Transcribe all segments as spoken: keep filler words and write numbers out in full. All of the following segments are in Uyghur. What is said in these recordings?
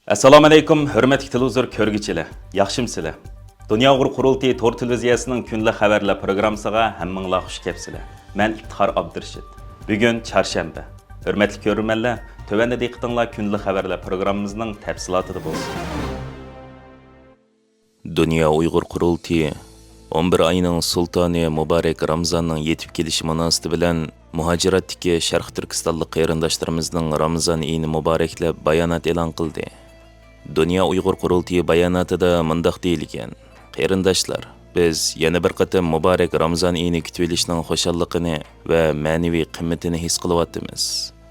ئەسسالامۇئەلەيكۇم، ھۆرمەتلىك تېلېۋىزور كۆرگۈچىلەر، ياخشىمۇسىلەر؟ دۇنيا ئۇيغۇر قۇرۇلتىيى تور تېلېۋىزىيەسىنىڭ كۈندىلىك خەۋەرلەر پروگراممىسىغا ھەممىڭلار خۇش كەپسىلەر. مەن ئىپتىخار ئابدۇرېشىت. بۈگۈن چارشەنبە. ھۆرمەتلىك كۆرۈرمەنلەر، تۆۋەندە دىققىتىڭلار كۈندىلىك خەۋەرلەر پروگراممىمىزنىڭ تەپسىلاتىدا بولسۇن. دۇنيا ئۇيغۇر قۇرۇلتىيى ئون بىر ئاينىڭ سۇلتانى مۇبارەك رامىزاننىڭ يېتىپ كېلىشى مۇناسىۋىتى بىلەن مۇھاجىراتتىكى شەرقىي تۈركىستانلىق قېرىنداشلىرىمىزنىڭ رامىزان ئېيىنى مۇبارەكلەپ بايانات ئېلان قىلدى. دۇنيا ئۇيغۇر قۇرۇلتىيى باياناتىدا مۇنداق دېيىلگەن: قېرىنداشلار، بىز يەنە بىر قېتىم مۇبارەك رامىزان ئېيىنى كۈتۈۋېلىشنىڭ خۇشاللىقىنى ۋە مەنىۋى قىممىتىنى ھېس قىلىۋاتىمىز.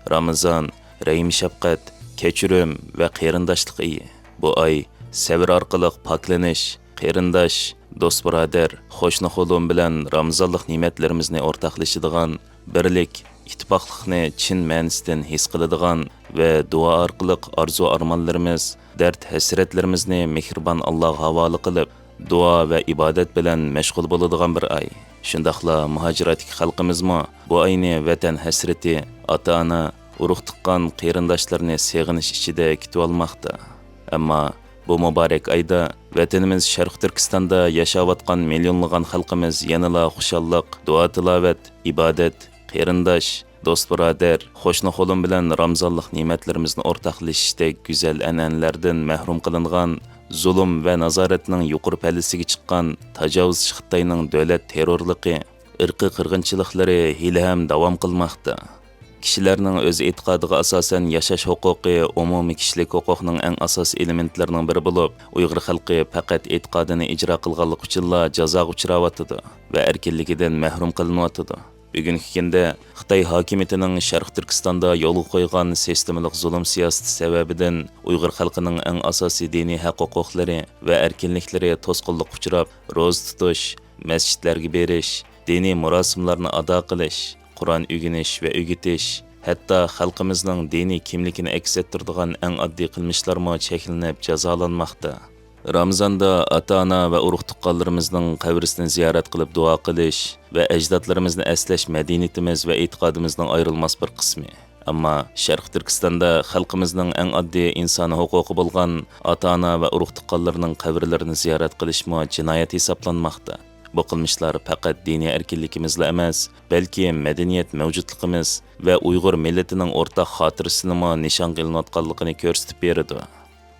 رامىزان، رەھىم-شەپقەت، كەچۈرۈم ۋە قېرىنداشلىق ئېيى. بۇ ئاي سەۋر ئارقىلىق پاكلىنىش، قېرىنداش، دوست-بۇرادەر، قوشنا-قولۇم بىلەن رامىزانلىق نېمەتلىرىمىزنى ئورتاقلىشىدىغان، بىرلىك، ئىتتىپاقلىقنى چىن مەنىسىدىن ھېس قىلىدىغان ۋە دۇئا ئارقىلىق ئارزۇ-ئارمانلىرىمىز، دەرد-ھەسرەتلىرىمىزنى مېھرىبان ئاللاغا ھاۋالە قىلىپ، دۇئا ۋە ئىبادەت بىلەن مەشغۇل بولىدىغان بىر ئاي. شۇنداقلا مۇھاجىراتتىكى خەلقىمىزمۇ بۇ ئاينى ۋەتەن ھەسرىتى، ئاتا-ئانا، ئۇرۇق-تۇغقان، قېرىنداشلىرىنى سېغىنىش ئىچىدە كۈتۈۋالماقتا. ئەمما بۇ مۇبارەك ئايدا ۋەتىنىمىز شەرقىي تۈركىستاندا ياشاۋاتقان مىليونلىغان خەلقىمىز يەنىلا خۇشاللىق، دۇئا-تىلاۋەت، ئىبادەت، قېرىنداش، دوست-بۇرادەر، قوشنا-قولۇم بىلەن رامىزانلىق نېمەتلىرىمىزنى ئورتاقلىشىشتەك گۈزەل ئەنئەنىلەردىن مەھرۇم قىلىنغان، زۇلۇم ۋە نازارەتنىڭ يۇقىرى پەللىسىگە چىققان تاجاۋۇزچى خىتاينىڭ دۆلەت تېررورلۇقى، ئىرقىي قىرغىنچىلىقلىرى ھېلىھەم داۋام قىلماقتا. كىشىلەرنىڭ ئۆز ئېتىقادىغا ئاساسەن ياشاش ھوقۇقى ئومۇمىي كىشىلىك ھوقۇقنىڭ ئەڭ ئاساسىي ئېلېمېنتلىرىنىڭ بىرى بولۇپ، ئۇيغۇر خەلقى پەقەت ئېتىقادىنى ئىجرا قىلغانلىقى ئۈچۈنلا جازاغا ئۇچراۋاتىدۇ ۋە ئەركىنلىكىدىن مەھرۇم قىلىنىۋاتىدۇ. بۈگۈنكى كۈندە خىتاي ھاكىمىيىتىنىڭ شەرقىي تۈركىستاندا يولغا قويغان سىستېمىلىق زۇلۇم سىياسىتى سەۋەبىدىن ئۇيغۇر خەلقىنىڭ ئەڭ ئاساسىي دىنىي ھەق-ھوقۇقلىرى ۋە ئەركىنلىكلىرى توسقۇنلۇققا ئۇچراپ، روزا تۇتۇش، مەسچىتلەرگە بېرىش، دىنىي مۇراسىملارنى ئادا قىلىش، قۇرئان ئۆگىنىش ۋە ئۆگىتىش، ھەتتا خەلقىمىزنىڭ دىنىي كىملىكىنى ئەكس ئەتتۈرىدىغان ئەڭ ئاددىي قىلمىشلارمۇ چەكلىنىپ جازالانماقتا. رامىزاندا ئاتا-ئانا ۋە ئۇرۇق-تۇغقانلىرىمىزنىڭ قەبرىسىنى زىيارەت قىلىپ دۇئا قىلىش ۋە ئەجدادلىرىمىزنى ئەسلەش مەدەنىيىتىمىز ۋە ئېتىقادىمىزنىڭ ئايرىلماس بىر قىسمى. ئەمما شەرقىي تۈركىستاندا خەلقىمىزنىڭ ئەڭ ئاددىي ئىنسانىي ھوقۇقى بولغان ئاتا-ئانا ۋە ئۇرۇق-تۇغقانلىرىنىڭ قەبرىلىرىنى زىيارەت قىلىشمۇ جىنايەت ھېسابلانماقتا. بۇ قىلمىشلار پەقەت دىنىي ئەركىنلىكىمىزلا ئەمەس، بەلكى مەدەنىيەت مەۋجۇتلۇقىمىز ۋە ئۇيغۇر مىللىتىنىڭ ئورتاق خاتىرىسىنىمۇ نىشانغا ئېلىنىۋاتقانلىقىنى كۆرسىتىپ بېرىدۇ.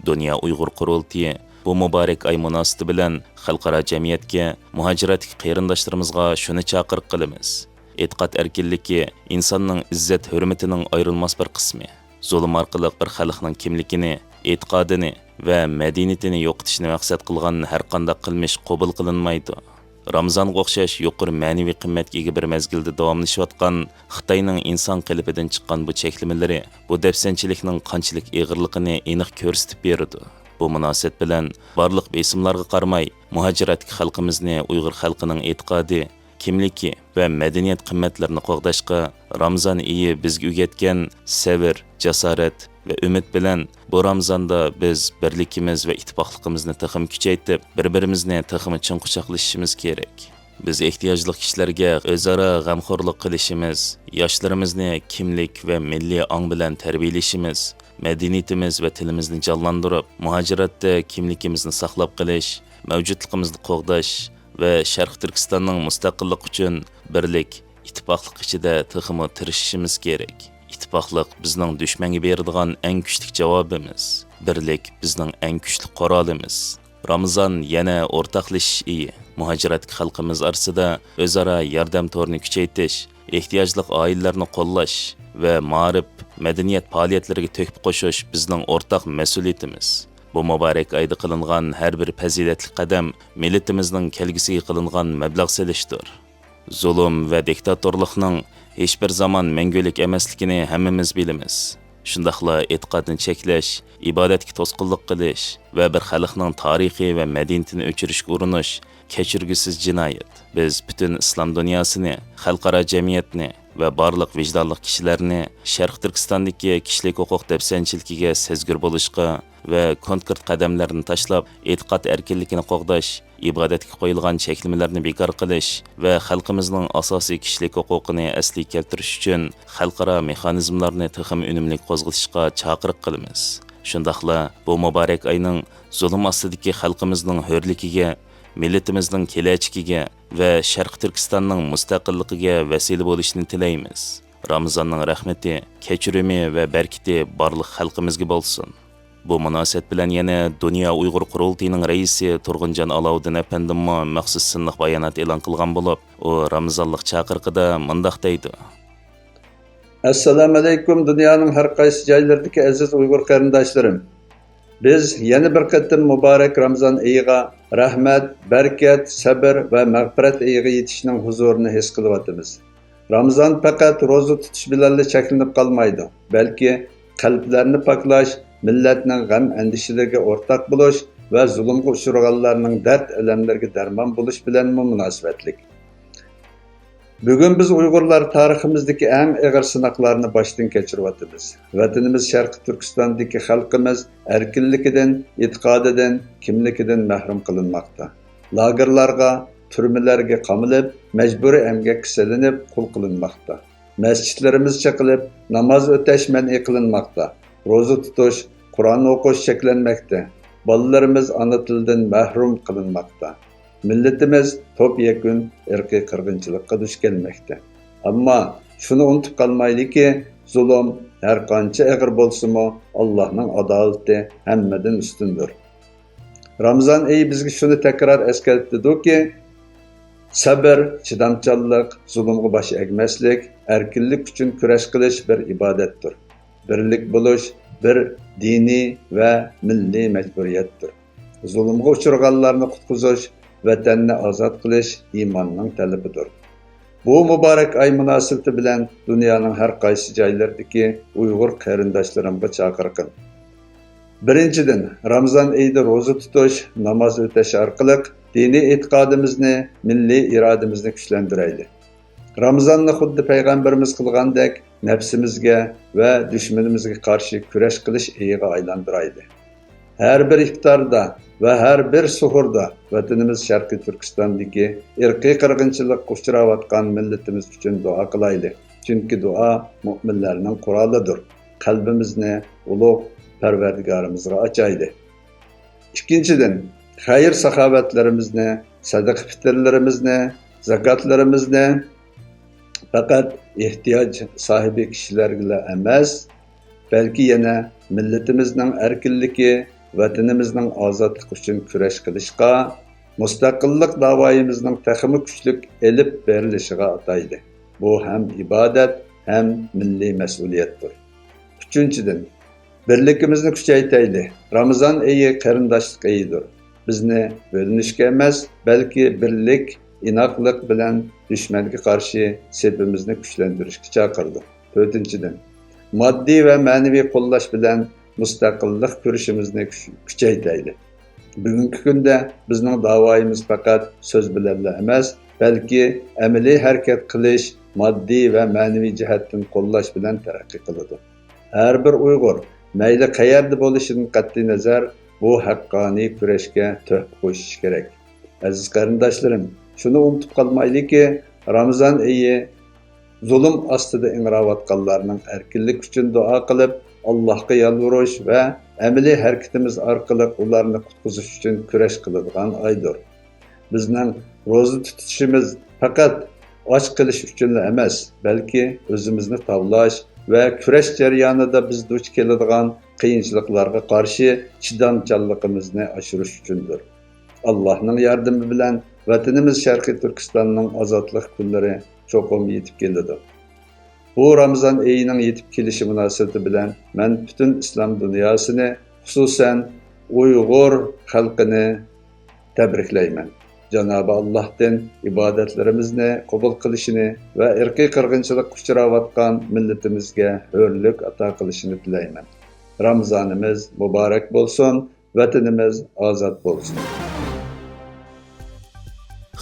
دۇنيا ئۇيغۇر قۇرۇلتىيى بۇ مۇبارەك ئاي مۇناسىۋىتى بىلەن خەلقئارا جەمئىيەتكە، مۇھاجىرەتتىكى قېرىنداشلىرىمىزغا شۇنى چاقىرىق قىلىمىز: ئېتىقاد ئەركىنلىكى ئىنساننىڭ ئىززەت-ھۆرمىتىنىڭ ئايرىلماس بىر قىسمى. زۇلۇم ئارقىلىق بىر خەلقنىڭ كىملىكىنى، ئېتىقادىنى ۋە مەدەنىيىتىنى يوقىتىشنى مەقسەت قىلغان ھەرقانداق قىلمىش قوبۇل قىلىنمايدۇ. رامىزانغا ئوخشاش يۇقىرى مەنىۋى قىممەتكە ئىگە بىر مەزگىلدە داۋاملىشىۋاتقان خىتاينىڭ ئىنسان قېلىپىدىن چىققان بۇ چەكلىمىلىرى بۇ دەپسەندىچىلىكنىڭ قانچىلىك ئېغىرلىقىنى ئېنىق كۆرسىتىپ بېرىدۇ. بۇ مۇناسىۋەت بىلەن بارلىق بېسىملارغا قارىماي، مۇھاجىرەتتىكى خەلقىمىزنى ئۇيغۇر خەلقىنىڭ ئېتىقادى، كىملىكى ۋە مەدەنىيەت قىممەتلىرىنى قوغداشقا رامىزان ئېيى بىزگە ئۆگەتكەن سەۋر، جاسارەت ۋە ئۈمىد بىلەن بۇ رامىزاندا بىز بىرلىكىمىز ۋە ئىتتىپاقلىقىمىزنى تېخىمۇ كۈچەيتىپ، بىر-بىرىمىزنى تېخىمۇ چىڭ قۇچاقلىشىشىمىز كېرەك. بىز ئېھتىياجلىق كىشىلەرگە ئۆزئارا غەمخورلۇق قىلىشىمىز، ياشلىرىمىزنى كىملىك ۋە مىللىي ئاڭ بىلەن تەربىيەلىشىمىز، مەدەنىيىتىمىز ۋە تىلىمىزنى جانلاندۇرۇپ، مۇھاجىرەتتە كىملىكىمىزنى ساقلاپ قېلىش، مەۋجۇتلۇقىمىزنى قوغداش ۋە شەرقىي تۈركىستاننىڭ مۇستەقىللىقى ئۈچۈن بىرلىك، ئىتتىپاقلىق ئىچىدە تېخىمۇ تىرىشىشىمىز كېرەك. ئىتتىپاقلىق بىزنىڭ دۈشمەنگە بېرىدىغان ئەڭ كۈچلۈك جاۋابىمىز. بىرلىك بىزنىڭ ئەڭ كۈچلۈك قورالىمىز. رامىزان يەنە ئورتاقلىشىش ئېيى. مۇھاجىرەتتىكى خەلقىمىز ئارىسىدا ئۆزئارا ياردەم تورىنى كۈچەيتىش، ئېھتىياجلىق ئائىلىلەرنى قوللاش ۋە مائارىپ، مەدەنىيەت پائالىيەتلىرىگە تۆھپە قوشۇش بىزنىڭ ئورتاق مەسئۇلىيىتىمىز. بۇ مۇبارەك ئايدا قىلىنغان ھەر بىر پەزىلەتلىك قەدەم مىللىتىمىزنىڭ كەلگۈسىگە قىلىنغان مەبلەغ سېلىشتۇر. زۇلۇم ۋە دىكتاتورلۇقنىڭ ھېچبىر زامان مەڭگۈلۈك ئەمەسلىكىنى ھەممىمىز بىلىمىز. شۇنداقلا ئېتىقادنى چەكلەش، ئىبادەتكە توسقۇنلۇق قىلىش ۋە بىر خەلقنىڭ تارىخى ۋە مەدەنىيىتىنى ئۆچۈرۈشكە ئۇرۇنۇش كەچۈرگۈسىز جىنايەت. بىز پۈتۈن ئىسلام دۇنياسىنى، خەلقئارا جەمئىيەتنى ۋە بارلىق ۋىجدانلىق كىشىلەرنى شەرقىي تۈركىستاندىكى كىشىلىك ھوقۇق دەپسەندىچىلىكىگە سەزگۈر بولۇشقا ۋە كونكرېت قەدەملەرنى تاشلاپ، ئېتىقاد ئەركىنلىكىنى قوغداش، ئىبادەتكە قويۇلغان چەكلىمىلەرنى بىكار قىلىش ۋە خەلقىمىزنىڭ ئاساسىي كىشىلىك ھوقۇقىنى ئەسلىگە كەلتۈرۈش ئۈچۈن خەلقئارا مېخانىزملارنى تېخىمۇ ئۈنۈملۈك قوزغىتىشقا چاقىرىق قىلىمىز. شۇنداقلا بۇ مۇبارەك ئاينىڭ زۇلۇم ئاستىدىكى خەلقىمىزنىڭ ھۆرلۈكىگە، مىللىتىمىزنىڭ كېلەچىكىگە ۋە شەرقىي تۈركىستاننىڭ مۇستەقىللىقىگە ۋەسىلە بولۇشىنى تىلەيمىز. رامىزاننىڭ رەھمىتى، كەچۈرۈمى ۋە بەرىكىتى بارلىق خەلقىمىزگە بولسۇن. بۇ مۇناسىۋەت بىلەن يەنە دۇنيا ئۇيغۇر قۇرۇلتىيىنىڭ رەئىسى تۇرغۇنجان ئالاۋۇدىن ئەپەندىممۇ مەخسۇس سىنلىق بايانات ئېلان قىلغان بولۇپ، ئۇ رامىزانلىق چاقىرىقىدا مۇنداق دەيدۇ. ئەسسالامۇئەلەيكۇم، دۇنيانىڭ ھەر قايسى جايلىرىدىكى ئەزىز ئۇيغۇر قېرىنداشلىرىم! بىز يەنە بىر قېتىم مۇبارەك رامىزان ئېيىغا، رەھمەت، بەرىكەت، سەبر ۋە مەغپىرەت ئېيىغا يېتىشنىڭ ھۇزۇرىنى ھېس قىلىۋاتىمىز. رامىزان پەقەت روزا تۇتۇش بىلەنلا چەكلىنىپ قالمايدۇ، بەلكى قەلبلەرنى پاكلاش، مىللەتنىڭ غەم-ئەندىشىلىرىگە ئورتاق بولۇش ۋە زۇلۇمغا ئۇچرىغانلارنىڭ دەرد-ئەلەملىرىگە دەرمان بولۇش بىلەنمۇ مۇناسىۋەتلىك. بۈگۈن بىز ئۇيغۇرلار تارىخىمىزدىكى ئەڭ ئېغىر سىناقلارنى باشتىن كەچۈرۈۋاتىمىز. ۋەتىنىمىز شەرقىي تۈركىستاندىكى خەلقىمىز ئەركىنلىكىدىن، ئېتىقادىدىن، كىملىكىدىن مەھرۇم قىلىنماقتا. لاگېرلارغا، تۈرمىلەرگە قامىلىپ، مەجبۇرىي ئەمگەككە سېلىنىپ قۇل قىلىنماقتا. مەسچىتلىرىمىز چېقىلىپ، ناماز ئۆتەش مەنئى قىلىنماقتا. روزا تۇتۇش، قۇرئان ئوقۇش چەكلەنمەكتە. بالىلىرىمىز ئانا تىلىدىن مەھرۇم قىلىنماقتا. مىللىتىمىز توپ يەكۈن ئىرقىي قىرغىنچىلىققا دۇچ كەلمەكتە. ئەمما شۇنى ئۇنتۇپ قالمايلىكى، زۇلۇم ھەر قانچە ئېغىر بولسىمۇ، ئاللاھنىڭ ئادالىتى ھەممىدىن ئۈستۈندۇر. رامىزان ئېيى بىزگە شۇنى تەكرار ئەسكەرتىدۇكى، سەبر، چىدامچانلىق، زۇلۇمغا باش ئەگمەسلىك، ئەركىنلىك ئۈچۈن كۈرەش قىلىش بىر ئىبادەتتۇر. بىرلىك بولۇش بىر دىنىي ۋە مىللىي مەجبۇرىيەتتۇر. زۇلۇمغا ئۇچرىغانلارنى قۇتقۇزۇش ۋەتەننى ئازاد قىلىش ئىماننىڭ تەلىپىدۇر. بۇ مۇبارەك ئاي مۇناسىۋىتى بىلەن دۇنيانىڭ ھەر قايسى جايلىرىدىكى ئۇيغۇر قېرىنداشلىرىمغا چاقىرىقىم. بىرىنچىدىن، رامىزان ئېيىدا روزا تۇتۇش، ناماز ئۆتەش ئارقىلىق دىنىي ئېتىقادىمىزنى، مىللىي ئىرادىمىزنى كۈچلەندۈرەيلى. رامىزاننى خۇددى پەيغەمبىرىمىز قىلغاندەك نەپسىمىزگە ۋە دۈشمىنىمىزگە قارشى كۈرەش قىلىش ئېيىغا ئايلاندۇرايلى. ھەر بىر ئىپتاردا ۋە ھەر بىر سوھۇردا ۋەتىنىمىز شەرقىي تۈركىستاندىكى ئىرقىي قىرغىنچىلىققا ئۇچراۋاتقان مىللىتىمىز ئۈچۈن دۇئا قىلايلى. چۈنكى دۇئا مۆمىنلەرنىڭ قورالىدۇر. قەلبىمىزنى ئۇلۇغ پەرۋەردىگارىمىزغا ئاچايلى. ئىككىنچىدىن، خەير-ساخاۋەتلىرىمىزنى، سەدىقە-پىتىرلىرىمىزنى، زاكاتلىرىمىزنى پەقەت ئېھتىياج ساھىبى كىشىلەرگىلا ئەمەس، بەلكى يەنە مىللىتىمىزنىڭ ئەركىنلىكى، ۋەتىنىمىزنىڭ ئازادلىقى ئۈچۈن كۈرەش قىلىشقا، مۇستەقىللىق داۋايىمىزنىڭ تېخىمۇ كۈچلۈك ئېلىپ بېرىلىشىغا ئاتايلى. بۇ ھەم ئىبادەت، ھەم مىللىي مەسئۇلىيەتتۇر. ئۈچىنچىدىن، بىرلىكىمىزنى كۈچەيتەيلى. رامىزان ئېيى قېرىنداشلىق ئېيىدۇر. بىزنى بۆلۈنۈشكە ئەمەس، بەلكى بىرلىك، ئىناقلىق بىلەن دۈشمەنگە قارشى سېپىمىزنى كۈچلەندۈرۈشكە چاقىرىدۇ. تۆتىنچىدىن، ماددىي ۋە مەنىۋى قوللاش بىلەن مۇستەقىللىق كۈرىشىمىزنى كۈچ-، كۈچەيتەيلى. بۈگۈنكى كۈندە بىزنىڭ داۋايىمىز پەقەت سۆز بىلەنلا ئەمەس، بەلكى ئەمەلىي ھەرىكەت قىلىش، ماددىي ۋە مەنىۋى جەھەتتىن قوللاش بىلەن تەرەققىي قىلىدۇ. ھەر بىر ئۇيغۇر، مەيلى قەيەردە بولۇشىدىن قەتئىينەزەر، بۇ ھەققانىي كۈرەشكە تۆھپە قوشۇشى كېرەك. ئەزىز قېرىنداشلىرىم، شۇنى ئۇنتۇپ قالمايلىكى، رامىزان ئېيى زۇلۇم ئاستىدا ئىڭراۋاتقانلارنىڭ ئەركىنلىك ئۈچۈن دۇئا قىلىپ، ئاللاھقا يالۋۇرۇش ۋە ئەمەلىي ھەرىكىتىمىز ئارقىلىق ئۇلارنى قۇتقۇزۇش ئۈچۈن كۈرەش قىلىدىغان ئايدۇر. بىزنىڭ روزا تۇتۇشىمىز پەقەت ئاچ قېلىش ئۈچۈنلا ئەمەس، بەلكى ئۆزىمىزنى تاۋلاش ۋە كۈرەش جەريانىدا بىز دۇچ كېلىدىغان قىيىنچىلىقلارغا قارشى چىدامچانلىقىمىزنى ئاشۇرۇش ئۈچۈندۇر. ئاللاھنىڭ ياردىمى بىلەن ۋەتىنىمىز شەرقىي تۈركىستاننىڭ ئازادلىق كۈنلىرى چوقۇم يېتىپ كېلىدۇ. بۇ رامىزان ئېيىنىڭ يېتىپ كېلىشى مۇناسىۋىتى بىلەن مەن پۈتۈن ئىسلام دۇنياسىنى، خۇسۇسەن ئۇيغۇر خەلقىنى تەبرىكلەيمەن. جانابى ئاللاھتىن ئىبادەتلىرىمىزنى قوبۇل قىلىشىنى ۋە ئىرقىي قىرغىنچىلىققا ئۇچراۋاتقان مىللىتىمىزگە ھۆرلۈك ئاتا قىلىشىنى تىلەيمەن. رامىزانىمىز مۇبارەك بولسۇن! ۋەتىنىمىز ئازاد بولسۇن!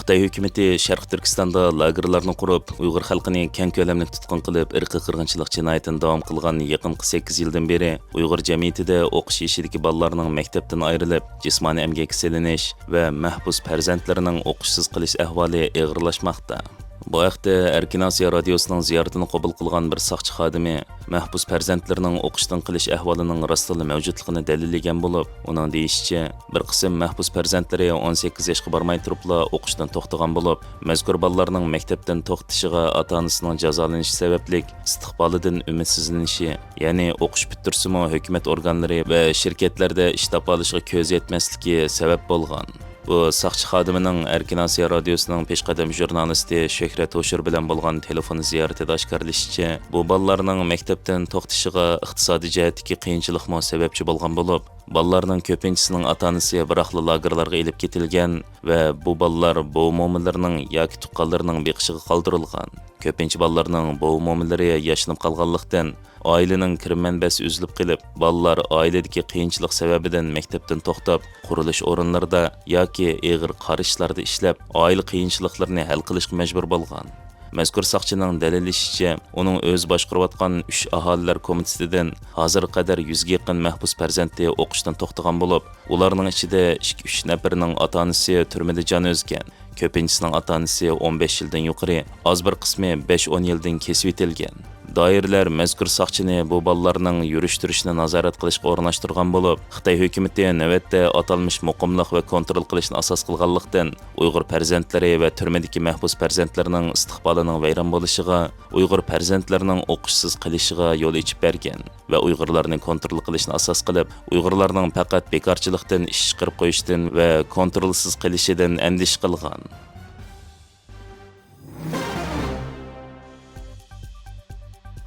خىتاي ھۆكۈمىتى شەرقىي تۈركىستاندا لاگېرلارنى قۇرۇپ، ئۇيغۇر خەلقىنى كەڭ كۆلەملىك تۇتقۇن قىلىپ، ئىرقىي قىرغىنچىلىق جىنايىتىنى داۋام قىلغان يېقىنقى سەككىز يىلدىن بېرى ئۇيغۇر جەمئىيىتىدە ئوقۇش يېشىدىكى بالىلارنىڭ مەكتەپتىن ئايرىلىپ، جىسمانىي ئەمگەككە سېلىنىش ۋە مەھبۇس پەرزەنتلىرىنىڭ ئوقۇشسىز قېلىش ئەھۋالى ئېغىرلاشماقتا. بۇ ھەقتە ئەركىن ئاسىيا رادىيوسىنىڭ زىيارىتىنى قوبۇل قىلغان بىر ساقچى خادىمى مەھبۇس پەرزەنتلىرىنىڭ ئوقۇشتىن قېلىش ئەھۋالىنىڭ راستتىنلا مەۋجۇتلۇقىنى دەلىللىگەن بولۇپ، ئۇنىڭ دېيىشىچە، بىر قىسىم مەھبۇس پەرزەنتلىرى ئون سەككىز ياشقا بارماي تۇرۇپلا ئوقۇشتىن توختىغان بولۇپ، مەزكۇر بالىلارنىڭ مەكتەپتىن توختىشىغا ئاتا-ئانىسىنىڭ جازالىنىشى سەۋەبلىك ئىستىقبالىدىن ئۈمىدسىزلىنىشى، يەنى ئوقۇش پۈتتۈرسىمۇ ھۆكۈمەت ئورگانلىرى ۋە شىركەتلەردە ئىش تاپالىشىغا كۆزى يەتمەسلىكى سەۋەب بولغان. بۇ ساقچى خادىمىنىڭ ئەركىن ئاسىيا رادىيوسىنىڭ پېشقەدەم ژۇرنالىستى شۆھرەت ھوشۇر بىلەن بولغان تېلېفون زىيارىتىدە ئاشكارىلىشىچە، بۇ بالىلارنىڭ مەكتەپتىن توختىشىغا ئىقتىسادىي جەھەتتىكى قىيىنچىلىقمۇ سەۋەبچى بولغان بولۇپ، بالىلارنىڭ كۆپىنچىسىنىڭ ئاتا-ئانىسى بىراقلا لاگېرلارغا ئېلىپ كېتىلگەن ۋە بۇ بالىلار بوۋا-مومىلىرىنىڭ ياكى تۇغقانلىرىنىڭ بېقىشىغا قالدۇرۇلغان. كۆپىنچە بالىلارنىڭ بوۋا-مومىلىرى ياشىنىپ قالغانلىقتىن، ئائىلىنىڭ كىرىم مەنبەسى ئۈزۈلۈپ قېلىپ، بالىلار ئائىلىدىكى قىيىنچىلىق سەۋەبىدىن مەكتەپتىن توختاپ، قۇرۇلۇش ئورۇنلىرىدا ياكى ئېغىر قارا ئىشلاردا ئىشلەپ، ئائىلە قىيىنچىلىقلىرىنى ھەل قىلىشقا مەجبۇر بولغان. مەزكۇر ساقچىنىڭ دەلىللىشىچە، ئۇنىڭ ئۆزى باشقۇرۇۋاتقان ئۈچ ئاھالىلەر كومىتېتىدىن ھازىرغا قەدەر يۈزگە يېقىن مەھبۇس پەرزەنتى ئوقۇشتىن توختىغان بولۇپ، ئۇلارنىڭ ئىچىدە ئىككى-ئۈچ نەپىرىنىڭ ئاتا-ئانىسى تۈرمىدە جان ئۈزگەن. كۆپىنچىسىنىڭ ئاتا-ئانىسى ئون بەش يىلدىن يۇقىرى، ئاز بىر قىسمى بەش-ئون يىلدىن كېسىۋېتىلگەن. دائىرىلەر مەزكۇر ساقچىنى بۇ بالىلارنىڭ يۈرۈش-تۇرۇشىنى نازارەت قىلىشقا ئورۇنلاشتۇرغان بولۇپ، خىتاي ھۆكۈمىتى نۆۋەتتە ئاتالمىش مۇقىملىق ۋە كونترول قىلىشنى ئاساس قىلغانلىقتىن، ئۇيغۇر پەرزەنتلىرى ۋە تۈرمىدىكى مەھبۇس پەرزەنتلىرىنىڭ ئىستىقبالىنىڭ ۋەيران بولۇشىغا، ئۇيغۇر پەرزەنتلىرىنىڭ ئوقۇشسىز قېلىشىغا يول ئېچىپ بەرگەن ۋە ئۇيغۇرلارنى كونترول قىلىشنى ئاساس قىلىپ، ئۇيغۇرلارنىڭ پەقەت بىكارچىلىقتىن ئىش چىقىرىپ قويۇشتىن ۋە كونترولسىز قېلىشىدىن ئەندىشە قىلغان.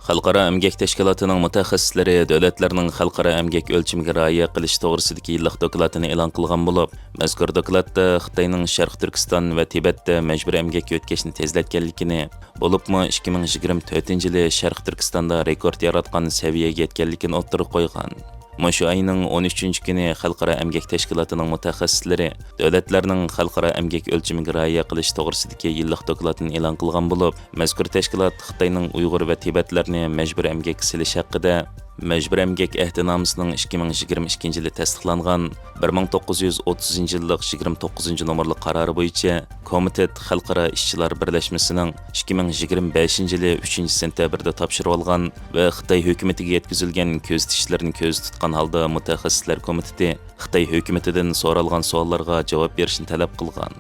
خەلقئارا ئەمگەك تەشكىلاتىنىڭ مۇتەخەسسىسلىرى دۆلەتلەرنىڭ خەلقئارا ئەمگەك ئۆلچىمىگە رىئايە قىلىش توغرىسىدىكى يىللىق دوكلاتىنى ئېلان قىلغان بولۇپ، مەزكۇر دوكلاتتا خىتاينىڭ شەرقىي تۈركىستان ۋە تىبەتتە مەجبۇرىي ئەمگەككە ئۆتكەشنى تېزلەتكەنلىكىنى، بولۇپمۇ ئىككى مىڭ يىگىرمە تۆتىنچى يىلى شەرقىي تۈركىستاندا رېكورت ياراتقان سەۋىيەگە يەتكەنلىكىنى ئوتتۇرىغا قويغان. مۇشۇ ئاينىڭ ئون ئۈچىنچى كۈنى خەلقئارا ئەمگەك تەشكىلاتىنىڭ مۇتەخەسسىسلىرى دۆلەتلەرنىڭ خەلقئارا ئەمگەك ئۆلچىمىگە رىئايە قىلىش توغرىسىدىكى يىللىق دوكلاتىنى ئېلان قىلغان بولۇپ، مەزكۇر تەشكىلات خىتاينىڭ ئۇيغۇر ۋە تىبەتلەرنى مەجبۇرىي ئەمگەككە سېلىش ھەققىدە مەجبۇرىي ئەمگەك ئەھدىنامىسىنىڭ ئىككى مىڭ يىگىرمە ئىككىنچى يىلى تەستىقلانغان بىر مىڭ توققۇز يۈز ئوتتۇزىنچى يىللىق يىگىرمە توققۇزىنچى نومۇرلۇق قارارى بويىچە كومىتېت خەلقئارا ئىشچىلار بىرلەشمىسىنىڭ ئىككى مىڭ يىگىرمە بەشىنچى يىلى ئۈچىنچى سېنتەبىردە تاپشۇرۇۋالغان ۋە خىتاي ھۆكۈمىتىگە يەتكۈزۈلگەن كۆزىتىشلىرىنى كۆزدە تۇتقان ھالدا مۇتەخەسسىسلەر كومىتېتى خىتاي ھۆكۈمىتىدىن سورالغان سوئاللارغا جاۋاب بېرىشنى تەلەپ قىلغان.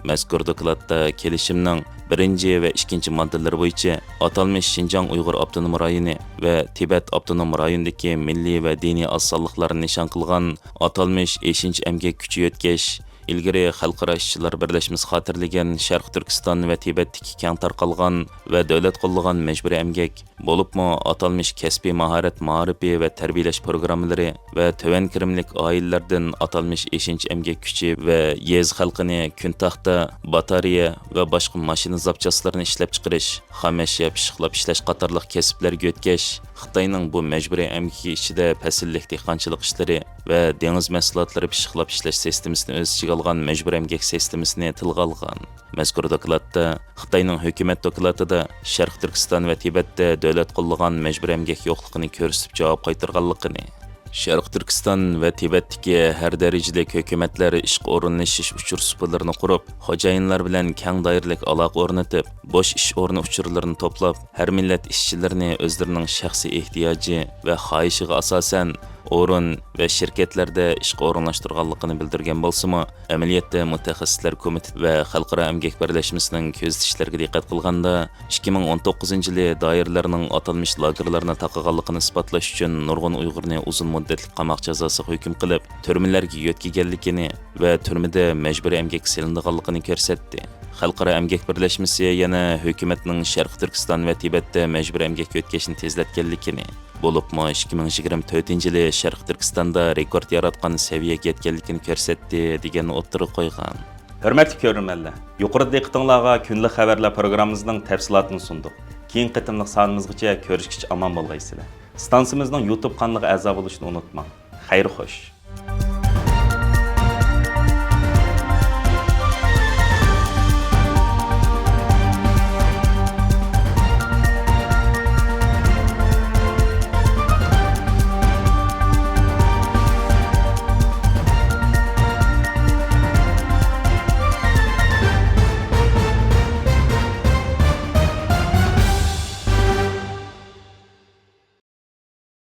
مەزكۇر دوكلاتتا كېلىشىمنىڭ بىرىنچى ۋە ئىككىنچى ماددىلىرى بويىچە ئاتالمىش شىنجاڭ ئۇيغۇر ئاپتونوم رايونى ۋە تىبەت ئاپتونوم رايونىدىكى مىللىي ۋە دىنىي ئاز سانلىقلارنى نىشان قىلغان ئاتالمىش ئېشىنچ ئەمگەك كۈچى يۆتكەش، ئىلگىرى خەلقئارا ئىشچىلار بىرلەشمىسى خاتىرىلىگەن شەرقىي تۈركىستان ۋە تىبەتتىكى كەڭ تارقالغان ۋە دۆلەت قوللىغان مەجبۇرىي ئەمگەك، بولۇپمۇ ئاتالمىش كەسپىي ماھارەت مائارىپى ۋە تەربىيەلەش پروگراممىلىرى ۋە تۆۋەن كىرىملىك ئائىلىلەردىن ئاتالمىش ئېشىنچ ئەمگەك كۈچى ۋە يېزا خەلقىنى كۈن تاختا، باتارېيە ۋە باشقا ماشىنا زاپچاسلىرىنى ئىشلەپچىقىرىش، خام ئەشيا پىششىقلاپ ئىشلەش قاتارلىق كەسىپلەرگە يۆتكەش، خىتاينىڭ بۇ مەجبۇرىي ئەمگىكى ئىچىدە پەسىللىك دېھقانچىلىق ئىشلىرى ۋە دېڭىز مەھسۇلاتلىرى پىششىقلاپ ئىشلەش سىستېمىسىنى ئۆز ئىچىگە ئالغان مەجبۇرىي ئەمگەك سىستېمىسىنى تىلغا ئالغان. مەزكۇر دوكلاتتا خىتاينىڭ ھۆكۈمەت دوكلاتىدا شەرقىي تۈركىستان ۋە تىبەتتە دۆلەت قوللىغان مەجبۇرىي ئەمگەك يوقلۇقىنى كۆرسىتىپ جاۋاب قايتۇرغانلىقىنى، شەرقىي تۈركىستان ۋە تىبەتتىكى ھەر دەرىجىلىك ھۆكۈمەتلەر ئىشقا ئورۇنلىشىش ئۇچۇر سۇپىلىرىنى قۇرۇپ، خوجايىنلار بىلەن كەڭ دائىرىلىك ئالاقە ئورنىتىپ، بوش ئىش ئورنى ئۇچۇرلىرىنى توپلاپ، ھەر مىللەت ئىشچىلىرىنى ئۆزلىرىنىڭ شەخسىي ئېھتىياجى ۋە خاھىشىغا ئاساسەن، ئورۇن ۋە شىركەتلەردە ئىشقا ئورۇنلاشتۇرغانلىقىنى بىلدۈرگەن بولسىمۇ، ئەمەلىيەتتە مۇتەخەسسىسلەر كومىتېتى ۋە خەلقئارا ئەمگەك بىرلەشمىسىنىڭ كۆزىتىشلىرىگە دىققەت قىلغاندا، ئىككى مىڭ ئون توققۇزىنچى يىلى دائىرىلەرنىڭ ئاتالمىش لاگېرلارنى تاقىغانلىقىنى ئىسپاتلاش ئۈچۈن نۇرغۇن ئۇيغۇرنى ئۇزۇن مۇددەتلىك قاماق جازاسىغا ھۆكۈم قىلىپ، تۈرمىلەرگە يۆتكىگەنلىكىنى ۋە تۈرمىدە مەجبۇرىي ئەمگەككە سېلىنىدىغانلىقىنى كۆرسەتتى. خەلقئارا ئەمگەك بىرلەشمىسى يەنە ھۆكۈمەتنىڭ شەرقىي تۈركىستان ۋە تىبەتتە مەجبۇرىي ئەمگەككە ئۆتكەشنى تېزلەتكەنلىكىنى، بولۇپمۇ ئىككى مىڭ يىگىرمە تۆتىنچى يىلى شەرقىي تۈركىستاندا رېكورت ياراتقان سەۋىيەگە يەتكەنلىكىنى كۆرسەتتى، دېگەننى ئوتتۇرىغا قويغان. ھۆرمەتلىك كۆرۈرمەنلەر، يۇقىرىدا دىققىتىڭلارغا كۈندىلىك خەۋەرلەر پروگراممىمىزنىڭ تەپسىلاتىنى سۇندۇق. كېيىنكى قېتىملىق سانىمىزغىچە كۆرۈشكىچە ئامان بولغايسىلەر. ئىستانسىمىزنىڭ يۇتۇب قانىلىغا ئەزا بولۇشنى ئۇنتۇماڭ. خەير خوش.